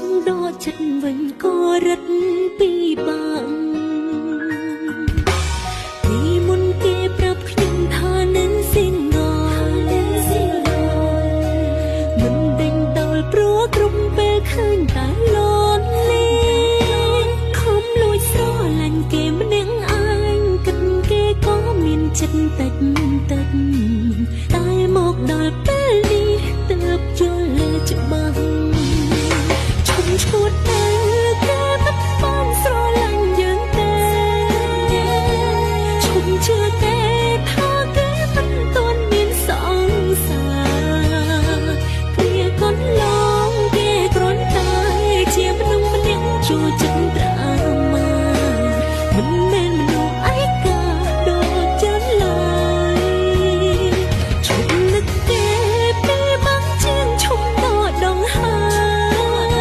ង់ដកចិត្តវិញក៏រត់ពីបាក់ពីមុនគេប្រាប់ខ្ញុំថានឹងស៊ីងមិនដេញដោលព្រោះគ្រប់ពេលឃើញតែលន់លីខំលួចស្រឡាញ់គេម្នាក់ឯងគិតគេក៏មានចិត្តតិចតិចតែមកដល់ពេលនេះទើបយល់ច្បាស់ឈុំឈួតទៅគេមិនបានស្រឡាញ់យើងទេឈុំជឿគេថាគេមិនទាន់មានសង្សារគ្រាកន្លងគេគ្រាន់តែជាមនុស្សម្នាក់ចូលចិត្តត្រាម៉ាមិនមែនមនុស្សឯកាដូចចឹងឡើយឈុំនឹកគេពេលបាំងជាងឈុំដល់ដងហើយ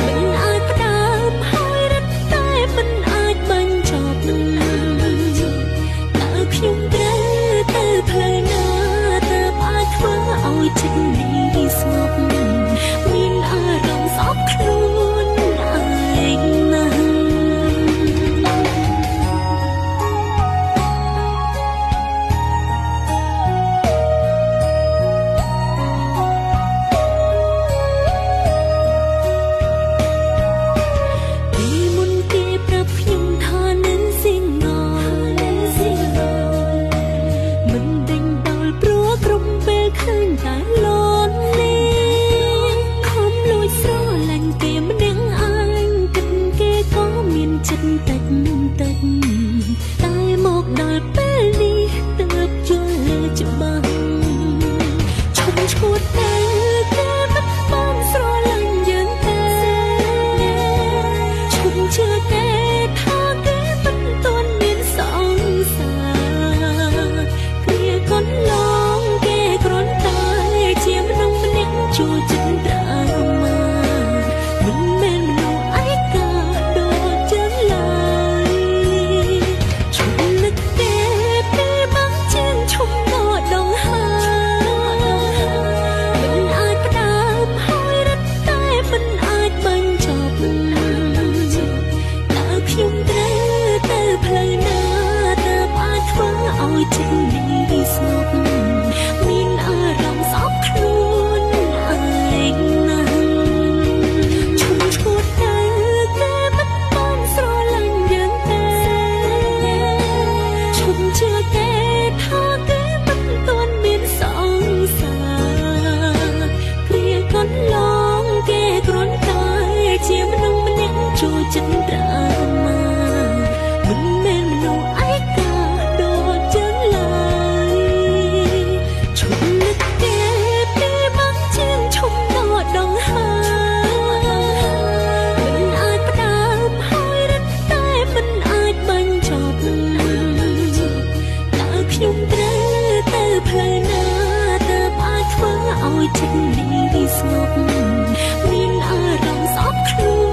មិនអាចផ្ដើមហើយរត់តែមិនអាចបញ្ចប់តើខ្ញុំត្រូវទៅផ្លូវណាទើបអាចធ្វើឲ្យចិត្តនេះស្ងប់មានអារម្មណ៍ស្អប់ខ្លួនឯងណាស់ពីមុនគេប្រាប់ខ្ញុំថានឹងស៊ីងមិនដេញដោលព្រោះគ្រប់ពេលឃើញតែលន់លីខំលួចស្រឡាញ់គេម្នាក់ឯងគិតគេក៏មានចិត្តតិចតិចតែមកដល់ពេលនេះទើបយល់ច្បាស់ឈុំឈួតទៅគេមិនបានស្រឡាញ់យើងទេឈុំជឿគេថាគេមិនទាន់មានសង្សារគ្រាកន្លងគេគ្រាន់តែជាមនុស្សម្នាក់ចូលចិត្តត្រាម៉ាមិនមែនមនុស្សឯកាដូចចឹងឡើយឈុំនឹកគេពេលបាំងជាងឈុំដល់ដងហើយមិនអាចផ្ដើមហើយរត់តែមិនអាចបញ្ចប់តើខ្ញុំត្រូវទៅផ្លូវណាទើបអាចធ្វើឲ្យចិត្តនេះស្ងប់មានអារម្មណ៍ស្អប់ខ្លួនឯងណាស់ឈុំឈួតទៅគេមិនបានស្រឡាញ់យើងទេឈុំជឿគេថាគេមិនទាន់មានសង្សារគ្រាកន្លងគេគ្រាន់តែជាមនុស្សម្នាក់ចូលចិត្តត្រាម៉ាមិនមែនមនុស្សឯកាដូចចឹងឡើយឈុំនឹកគេពេលបាំងជាងឈុំដល់ដងហើយមិនអាចផ្ដើមហើយរត់តែមិនអាចបញ្ចប់តើខ្ញុំត្រូវទៅផ្លូវណាទើបអាចធ្វើឲ្យចិត្តនេះស្ងប់មានអារម្មណ៍ស្អប់ខ្លួន